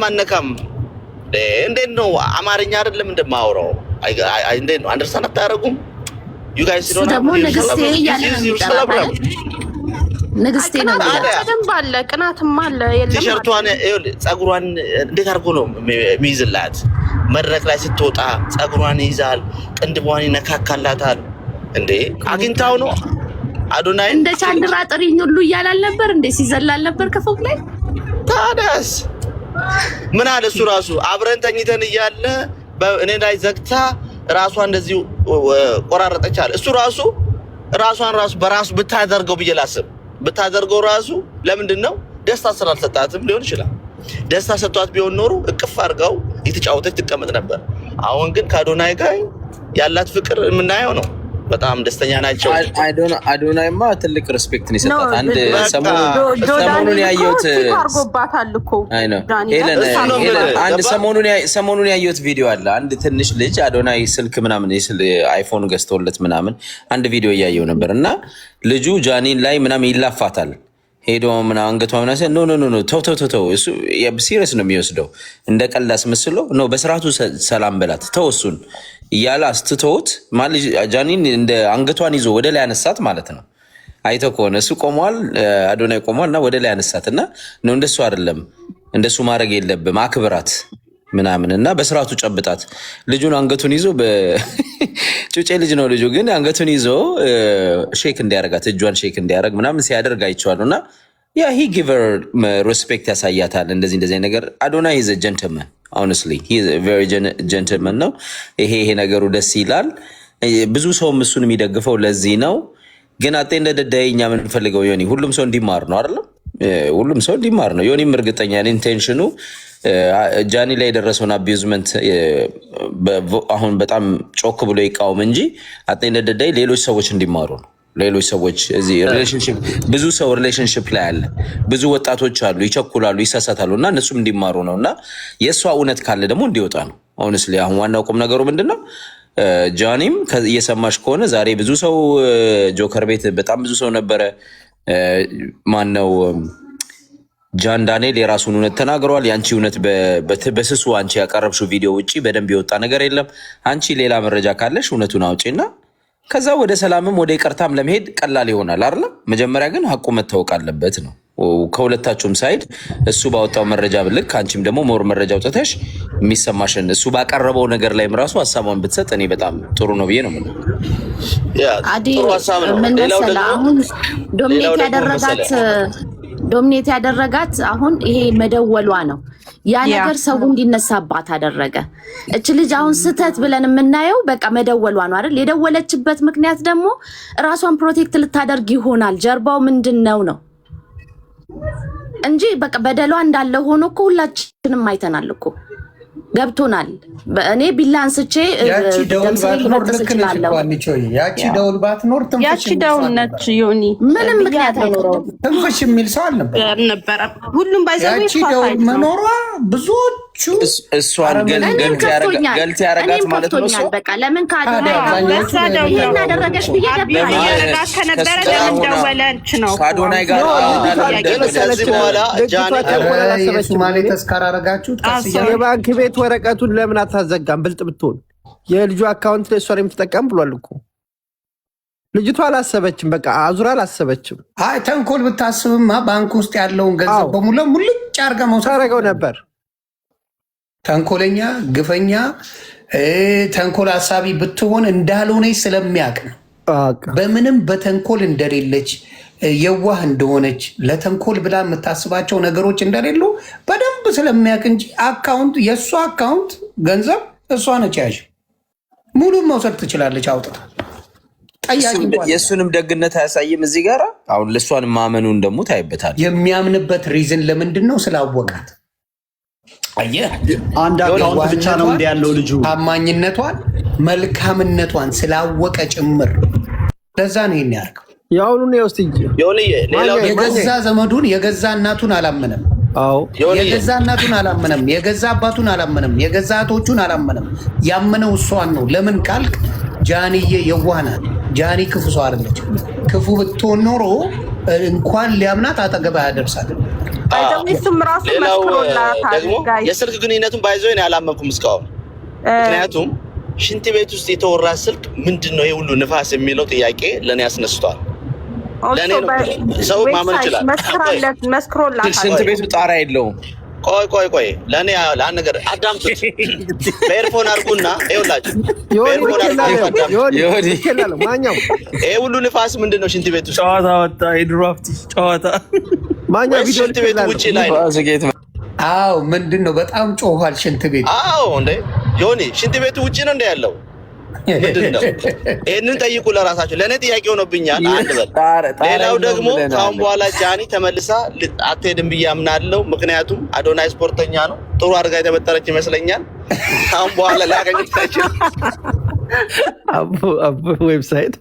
አነካም። እንዴት ነው? አማርኛ አይደለም እንደማወራው፣ እንዴት ነው? Understand አታደርጉም? You guys እሱ ደግሞ ንግስቴ እያለ ነው የሚጠራት አይደል? ንግስቴ ነው ቅናት የሚላት። በደንብ አለ፣ ቅናትም አለ። የለም። ቲሸርቷን ይኸውልህ፣ ፀጉሯን እንዴት አድርጎ ነው የሚይዝላት? መድረክ ላይ ስትወጣ ፀጉሯን ይይዛል፣ ቅንድቧን ይነካካላታል። እንዴ፣ አግኝታው ነው አዶናይ። እንደ ቻንድራ ጥሪኝ ሁሉ እያላል ነበር እንዴ? ሲዘላል ነበር ከፎቅ ላይ። ታዲያስ ምን አለ እሱ ራሱ? አብረን ተኝተን እያለ በእኔ ላይ ዘግታ ራሷ እንደዚህ ቆራረጠች አለ። እሱ ራሱ ራሷን ራሱ በራሱ ብታደርገው ብዬ ላስብ፣ ብታደርገው ራሱ ለምንድን ነው? ደስታ ስላልሰጣትም ሊሆን ይችላል። ደስታ ሰጥቷት ቢሆን ኖሮ እቅፍ አድርገው እየተጫወተች ትቀመጥ ነበር። አሁን ግን ከአዶናይ ጋር ያላት ፍቅር የምናየው ነው። በጣም ደስተኛ ናቸው። አዶናይማ ትልቅ respect ነው የሰጣት። አንድ በቃ ሰሞኑን ያየሁት አድርጎባታል እኮ። አይ ነው። ዳኒ። ሄለን። እሱ ነው ሄለን፣ የምልህ። አንድ ገባ? ሰሞኑን ያየሁት ቪዲዮ አለ። አንድ ትንሽ ልጅ አዶናይ ስልክ ምናምን iPhone ገዝቶለት ምናምን አንድ ቪዲዮ እያየው ነበር እና ልጁ ጃኒን ላይ ምናምን ይላፋታል፣ ሄዶ ምናምን አንገቷ ምናምን ሲል no, no, no, no፣ ተው ተው ተው ተው፣ እሱ serious ነው የሚወስደው፣ እንደ ቀልድ አስመስሎ no፣ በስርዓቱ ሰላም በላት፣ ተው እሱን እያለ አስትተውት ማለት ጃኒን እንደ አንገቷን ይዞ ወደ ላይ አነሳት ማለት ነው። አይተው ከሆነ እሱ ቆሟል፣ አዶናይ ቆሟል እና ወደ ላይ አነሳት እና ነው እንደሱ አይደለም፣ እንደሱ ማድረግ የለብም፣ አክብራት ምናምን እና በስርዓቱ ጨብጣት። ልጁን አንገቱን ይዞ፣ ጩጬ ልጅ ነው ልጁ፣ ግን አንገቱን ይዞ shake እንዲያደርጋት፣ እጇን shake እንዲያደርግ ምናምን ሲያደርግ አይቼዋለሁ። እና yeah, he give her respect ያሳያታል። እንደዚህ እንደዚህ ነገር አዶናይ is a gentleman, honestly very gentleman ነው። ይሄ ነገሩ ደስ ይላል። ብዙ ሰውም እሱን የሚደግፈው ለዚህ ነው። ግን at the end of the day እኛ የምንፈልገው ዮኒ ሁሉም ሰው እንዲማር ነው አይደለም? ሁሉም ሰው እንዲማር ነው። ዮኒም እርግጠኛ intention ኑ ጃኒ ላይ የደረሰውን abusement አሁን በጣም ጮክ ብሎ ይቃወም እንጂ at the end of the day ሌሎች ሰዎች እንዲማሩ ነው። ሌሎች ሰዎች እዚህ relationship፣ ብዙ ሰው relationship ላይ አለ። ብዙ ወጣቶች አሉ፣ ይቸኩላሉ፣ ይሳሳታሉ እና እነሱም እንዲማሩ ነው እና የእሷ እውነት ካለ ደግሞ እንዲወጣ ነው። Honestly አሁን ዋናው ቁም ነገሩ ምንድን ነው? ጃኒም እየሰማሽ ከሆነ ዛሬ ብዙ ሰው ጆከር ቤት በጣም ብዙ ሰው ነበረ። ማን ነው፣ ጃን ዳንኤል የራሱን እውነት ተናግረዋል። የአንቺ እውነት በስሱ አንቺ ያቀረብሽው ቪዲዮ ውጪ በደንብ የወጣ ነገር የለም። አንቺ ሌላ መረጃ ካለሽ እውነቱን አውጪና ከዛ ወደ ሰላምም ወደ ይቅርታም ለመሄድ ቀላል ይሆናል አይደለም። መጀመሪያ ግን ሀቁ መታወቅ አለበት ነው። ከሁለታችሁም side እሱ ባወጣው መረጃ ልክ አንቺም ደግሞ more መረጃ አውጥተሽ የሚሰማሽን እሱ ባቀረበው ነገር ላይም ራሱ ሀሳቧን ብትሰጥ እኔ በጣም ጥሩ ነው ብዬ ነው የምለው። አዲ፣ ጥሩ ሀሳብ ነው። ምን ሌላው መሰለህ፣ ደግሞ አሁን ሌላው dominate ደግሞ ያደረጋት መሰለህ dominate ያደረጋት አሁን ይሄ መደወሏ ነው። ያ ነገር ሰው እንዲነሳባት አደረገ። እች ልጅ አሁን ስህተት ብለን የምናየው በቃ መደወሏ ነው አይደል? የደወለችበት ምክንያት ደግሞ ራሷን protect ልታደርግ ይሆናል። ጀርባው ምንድን ነው ነው እንጂ በቃ በደሏ እንዳለ ሆኖ እኮ ሁላችንም አይተናል እኮ፣ ገብቶናል። እኔ ቢላ አንስቼ ያቺ ደውል ደም ስሬን ባትኖር ልበጥስ ልክ ነሽ እችላለሁ። እኮ አንቺ። ያቺ ደውል ባትኖር ትንፍሽ ያቺ የሚል ሰው ደውል ነች። አልነበረም። ዮኒ። ምንም ምክንያት አይኖረውም። ትንፍሽ የሚል ሰው አልነበረም። አልነበረም። ሁሉም ባይዘው ያቺ ደውል መኖሯ ብዙዎቹ እሷን እኔም ከፍቶኛል፣ guilty ያረጋት እኔም ማለት ነው እሷ። ከፍቶኛል። በቃ ለምን ከአዶናይ ታዲያ ጋር አብዛኛዎቹ በዛ ደውል ነው። ይሄን አደረገች ብዬ ደብራለሁ። እያረጋት ከነበረ ከእሱ ጋር ለምን ሆና ደወለች ነው እኮ። ከአዶናይ ጋር አሁን ሆና ለምን ጥያቄ። ግን ከዚህ በኋላ ልጅቷ ጃኒ ተንኮል ኧረ አላሰበችም። የሱማሌ ተስካር አረጋችሁት። ቀስ እያለ የባንክ ቤት ወረቀቱን ለምን አታዘጋም? ብልጥ ብትሆን የልጁ account ላይ እሷን የምትጠቀም ብሏል እኮ። ልጅቷ አላሰበችም። በቃ አዙራ አላሰበችም። አይ፣ ተንኮል ብታስብማ ባንክ ውስጥ ያለውን ገንዘብ በሙሉ ሙልጭ አድርጋ መውሰድ ታደርገው ነበር። ተንኮለኛ፣ ግፈኛ፣ ተንኮል ሀሳቢ ብትሆን እንዳልሆነች ስለሚያውቅ ነው። በቃ። በምንም በተንኮል እንደሌለች፣ የዋህ እንደሆነች፣ ለተንኮል ብላ የምታስባቸው ነገሮች እንደሌሉ በደንብ ስለሚያውቅ እንጂ account የእሷ account ገንዘብ እሷ ነች ያዥ፣ ሙሉን መውሰድ ትችላለች አውጥታ። ጠያቂ እንኳን የእሱንም ደግነት አያሳይም እዚህ ጋር። አሁን ለእሷን ማመኑን ደግሞ ታይበታል። የሚያምንበት reason ለምንድን ነው? ስላወቃት። አየህ፣ አንድ account ብቻ ነው እንዲ ያለው ልጁ። ታማኝነቷን፣ መልካምነቷን ስላወቀ ጭምር ለዛ ነው ይሄን ያደርገው። የአሁኑን የውስጥ እንጂ ዮኒዬ፣ ሌላው ደግሞ የገዛ ዘመዱን የገዛ እናቱን አላመነም። ዮኒዬ፣ የገዛ እናቱን አላመነም። የገዛ አባቱን አላመነም። የገዛ እህቶቹን አላመነም። ያመነው እሷን ነው። ለምን ካልክ ጃንዬ የዋህ ናት። ጃኒ ክፉ ሰው አይደለች። ክፉ ብትሆን ኖሮ እንኳን ሊያምናት አጠገብ አያደርሳትም። By the way እሱም ራሱ ሌላው መስክሮላታል ደግሞ guys። የስልክ ግንኙነቱን by the way እኔ አላመንኩም እስካሁን። ምክንያቱም ሽንት ቤት ውስጥ የተወራ ስልክ ምንድን ነው ይሄ ሁሉ ንፋስ የሚለው ጥያቄ ለእኔ አስነስቷል። ለእኔ ነው፣ ሰው ማመን ይችላል። መስክሮላታል። ሽንት ቤቱ ጣራ የለውም። ቆይ ቆይ ቆይ፣ ለእኔ ለአንድ ነገር አዳምጡት። በ earphone አድርጉና ይኸውላችሁ፣ ዮኒ በ earphone አድርጉና ልኬልሃለሁ። አዳምጡት። ዮኒ ዮኒ። ልኬልሃለሁ። ማኛው ይሄ ሁሉ ንፋስ ምንድን ነው ሽንት ቤት ውስጥ ጨዋታ ወጣ። የድሮ አፍቲሽ ጨዋታ። ማኛው ወይስ ቪዲዮ ሽንት ቤቱ ልኬልሃለሁ። ውጭ ላይ ነው? ንፋሱ ጌት አዎ ምንድን ነው በጣም ጮኋል ሽንት ቤት። አዎ እንዴ ዮኒ፣ ሽንት ቤቱ ውጭ ነው እንደ ያለው ምንድን ነው? ይህንን ጠይቁ ለራሳቸው። ለእኔ ጥያቄ ሆኖብኛል። አንድ በል። ሌላው ደግሞ ከአሁን በኋላ ጃኒ ተመልሳ አትሄድም ብዬ አምናለሁ። ምክንያቱም አዶናይ ስፖርተኛ ነው፣ ጥሩ አድርጋ የተበጠረች ይመስለኛል። ከአሁን በኋላ ሊያገኙት አይችልም። አቦ አቦ website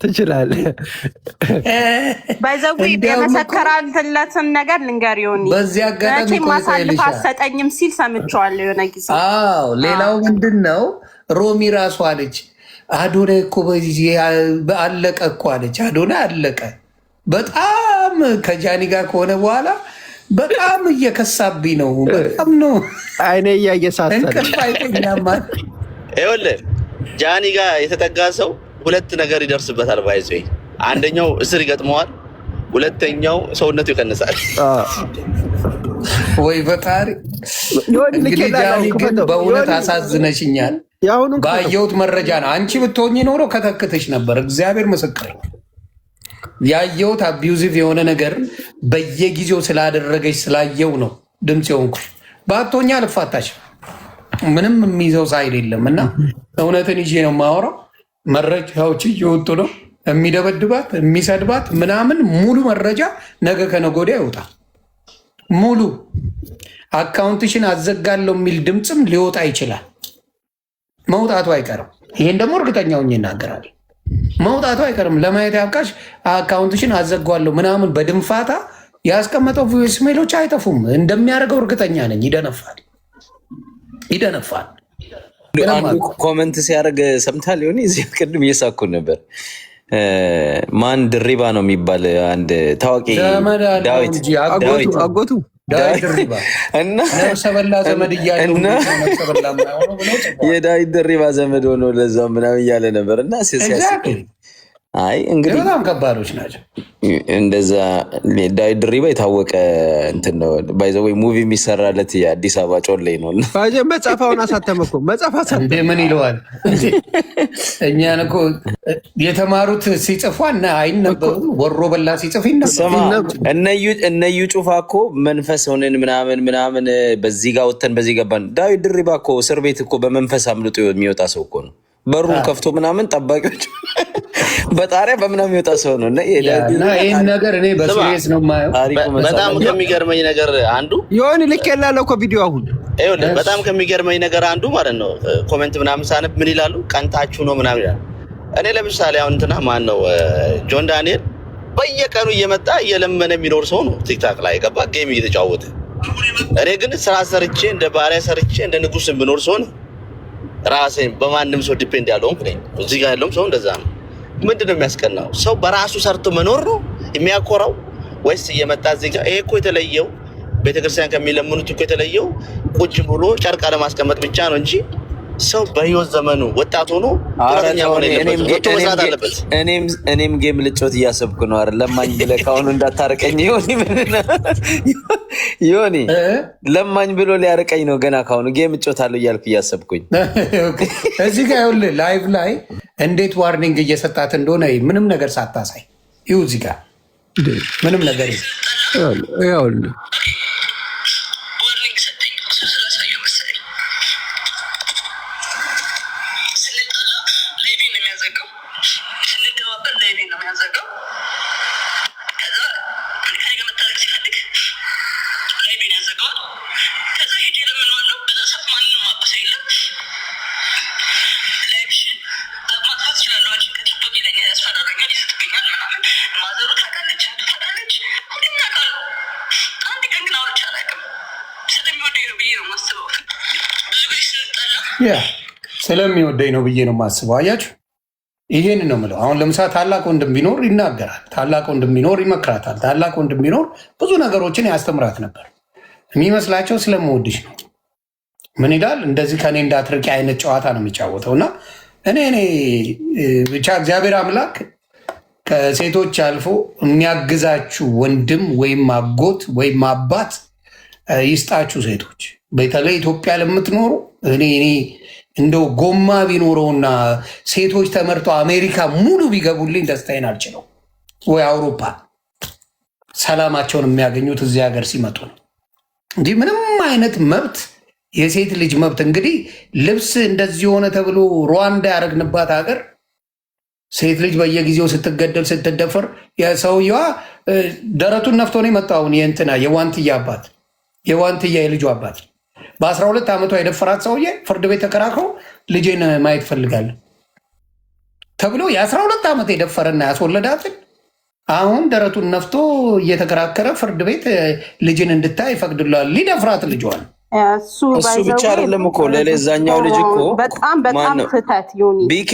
ትችላለህ። By the way እንዲያውም እኮ የመሰከራለትን ነገር ልንገር ዮኒ፣ በዚህ አጋጣሚ መቼም ቆይ ቆይ አሳልፍ ልሻ አትሰጠኝም ሲል ሰምቼዋለሁ የሆነ ጊዜ። አዎ ሌላው ምንድን ነው ሮሚ ራሱ አለች አዶናይ እኮ በዚህ አለቀ እኮ አለች። አዶናይ አለቀ በጣም ከጃኒ ጋር ከሆነ በኋላ በጣም እየከሳብኝ ነው። በጣም ነው አይኔ እያየ ሳሰለ እንቅልፍ አይተኛም አለ። ይኸውልህ ጃኒ ጋር የተጠጋ ሰው ሁለት ነገር ይደርስበታል። By the way አንደኛው እስር ይገጥመዋል፣ ሁለተኛው ሰውነቱ ይቀንሳል። ወይ ፈጣሪ። ዮኒ እንግዲህ ልኬልሃለሁ። ጃኒ ግን ክፈተው በእውነት ዮኒ፣ አሳዝነሽኛል። የአሁኑን ክፈተው። ባየሁት መረጃ ነው። አንቺ ብትሆኚ ኖሮ ከተክተሽ ነበር። እግዚአብሔር ምስክር። ያየሁት abusive የሆነ ነገር በየጊዜው ስላደረገች ስላየው ነው ድምፅ የሆንኩሽ። ባትሆኚ አልፋታሽም። ምንም የሚይዘው side የለም እና እውነትን ይዤ ነው የማወራው። መረጃዎች እየወጡ ነው። የሚደበድባት የሚሰድባት ምናምን ሙሉ መረጃ ነገ ከነገ ወዲያ ይወጣል። ሙሉ account ሽን አዘጋለሁ የሚል ድምፅም ሊወጣ ይችላል። መውጣቱ አይቀርም። ይሄን ደግሞ እርግጠኛ ሆኜ እናገራለሁ። መውጣቱ አይቀርም። ለማየት ያብቃሽ። Account ሽን አዘጓለሁ ምናምን በድንፋታ ያስቀመጠው voice mail ኦች አይጠፉም። እንደሚያደርገው እርግጠኛ ነኝ። ይደነፋል፣ ይደነፋል። አንዱ comment ሲያደርግ ሰምታል ሆን እዚህ ቅድም እየሳኩ ነበር። ማን ድሪባ ነው የሚባል አንድ ታዋቂ ዘመድ አለው ዳዊት እንጂ አጎቱ ዳዊት አጎቱ ዳዊት ድሪባ እና ነፍሰ በላ ዘመድ እያለው እና እንዴት ነው ነፍሰ በላ የማይሆነው ብለው ጽፈዋል። የዳዊት ድሪባ ዘመድ ሆኖ ለዛው ምናምን እያለ ነበር እና ሲያስቅ Exactly። አይ እንግዲህ በጣም ከባዶች ናቸው። እንደዛ ዳዊት ድሪባ የታወቀ እንትን ነው። By the way movie የሚሰራለት የአዲስ አበባ ጮሌ ነው። እና ባጀ መጽሐፋውን አሳተመ እኮ መጽሐፍ አሳተመ። እንዴ ምን ይለዋል? እኛን እኮ የተማሩት ሲጽፉ እና አይነበብም። ወሮ በላ ሲጽፍ ስማ ይነበባል። እነ እዩ ጩፋ እኮ መንፈስ ሆነን ምናምን ምናምን በዚህ ጋር ወተን በዚህ ገባን። ዳዊት ድሪባ እኮ እስር ቤት እኮ በመንፈስ አምልጦ የሚወጣ ሰው እኮ ነው። በሩን ከፍቶ ምናምን ጠባቂዎች በጣሪያ በምናምን የሚወጣ ሰው ነው። እና የዳዊት እና ይህን ነገር እኔ በ serious ነው የማየው። ታሪኩ መጽሐፍ በጣም ከሚገርመኝ ነገር አንዱ ዮኒ ልኬልሃለሁ እኮ ቪዲዮ አሁን ይኸውልህ በጣም ከሚገርመኝ ነገር አንዱ ማለት ነው comment ምናምን ሳነብ ምን ይላሉ? ቀንታችሁ ነው ምናምን ይላሉ። እኔ ለምሳሌ አሁን እንትና ማን ነው ጆን ዳንኤል በየቀኑ እየመጣ እየለመነ የሚኖር ሰው ነው። TikTok ላይ ገባ game እየተጫወተ። እኔ ግን ስራ ሰርቼ እንደ ባሪያ ሰርቼ እንደ ንጉስ የምኖር ሰው ነው። ራሴን በማንም ሰው depend ያልሆንኩ ነኝ። እዚህ ጋር ያለውም ሰው እንደዛ ነው። ምንድን ነው የሚያስቀናው? ሰው በራሱ ሰርቶ መኖር ነው የሚያኮራው ወይስ እየመጣ እዚህ ጋር? ይሄ እኮ የተለየው ቤተክርስቲያን ከሚለምኑት እኮ የተለየው ቁጭ ብሎ ጨርቅ አለማስቀመጥ ብቻ ነው እንጂ ሰው በህይወት ዘመኑ ወጣት ሆኖ ጡረተኛ መሆን የለበትም። ወጥቶ መስራት አለበት። እኔም game ልጮት እያሰብኩ ነው። አይደል ለማኝ ብለህ ከአሁኑ እንዳታርቀኝ ዮኒ። ዮኒ ለማኝ ብሎ ሊያርቀኝ ነው ገና ከአሁኑ game እጮታለሁ እያልኩ እያሰብኩኝ። እዚህ ጋር ይኸውልህ live ላይ እንዴት warning እየሰጣት እንደሆነ ምንም ነገር ሳታሳይ ይኸው እዚህ ጋር ምንም ነገር ይኸውልህ Warning ሰጠኝ። እሱ ስላሳየው መሰለኝ ስንጣላ live ኤን ነው የሚያዘጋው፣ ስንደባበር live ኤን ነው የሚያዘጋው። ከዛ ከኔ ጋር መታረቅ ሲፈልግ live ኤን ያዘጋዋል። ከዛ ሄጄ እለምነዋለሁ። በዛ ሰዓት ማንንም ማበሰ የለም። Live ሽን ማጥፋት እችላለሁ አንቺን ከ TikTok ይለኛል፣ ያስፈራራኛል፣ ይስትብኛል ምናምን። ማዘሩ ታውቃለች፣ እህቱ ታውቃለች፣ ሁሉም ያውቃሉ። አንድ ቀን ግን አውርቼ አላውቅም። ስለሚወደኝ ነው ብዬ ነው የማስበው። ብዙ ጊዜ ስንጣላ Yeah ስለሚወደኝ ነው ብዬ ነው የማስበው። አያችሁ፣ ይሄን ነው የምለው። አሁን ለምሳሌ ታላቅ ወንድም ቢኖር ይናገራል። ታላቅ ወንድም ቢኖር ይመክራታል። ታላቅ ወንድም ቢኖር ብዙ ነገሮችን ያስተምራት ነበር። የሚመስላቸው ስለምወድሽ ነው። ምን ይላል፣ እንደዚህ ከኔ እንዳትርቂ አይነት ጨዋታ ነው የሚጫወተው። እና እኔ ብቻ እግዚአብሔር አምላክ ከሴቶች አልፎ የሚያግዛችሁ ወንድም ወይም አጎት ወይም አባት ይስጣችሁ። ሴቶች በተለይ ኢትዮጵያ ለምትኖሩ እኔ እንደው ጎማ ቢኖረውና ሴቶች ተመርጠው አሜሪካ ሙሉ ቢገቡልኝ ደስታዬን አልችለው፣ ወይ አውሮፓ። ሰላማቸውን የሚያገኙት እዚህ ሀገር ሲመጡ ነው እንጂ ምንም አይነት መብት፣ የሴት ልጅ መብት፣ እንግዲህ ልብስ እንደዚህ ሆነ ተብሎ ሩዋንዳ ያደረግንባት ሀገር ሴት ልጅ በየጊዜው ስትገደል ስትደፈር፣ የሰውየዋ ደረቱን ነፍቶ ነው የመጣውን። የእንትና የዋንትያ አባት፣ የዋንትያ የልጁ አባት በ12 ዓመቷ የደፈራት ሰውዬ ፍርድ ቤት ተከራክሮ ልጄን ማየት ፈልጋለሁ ተብሎ የ12 ዓመት የደፈረና ያስወለዳትን አሁን ደረቱን ነፍቶ እየተከራከረ ፍርድ ቤት ልጅን እንድታይ ይፈቅድለዋል። ሊደፍራት ልጇን። እሱ እሱ ብቻ አይደለም እኮ፣ ለሌዛኛው ልጅ እኮ በጣም በጣም ማነው? ስህተት ዮኒ። ቢኬ።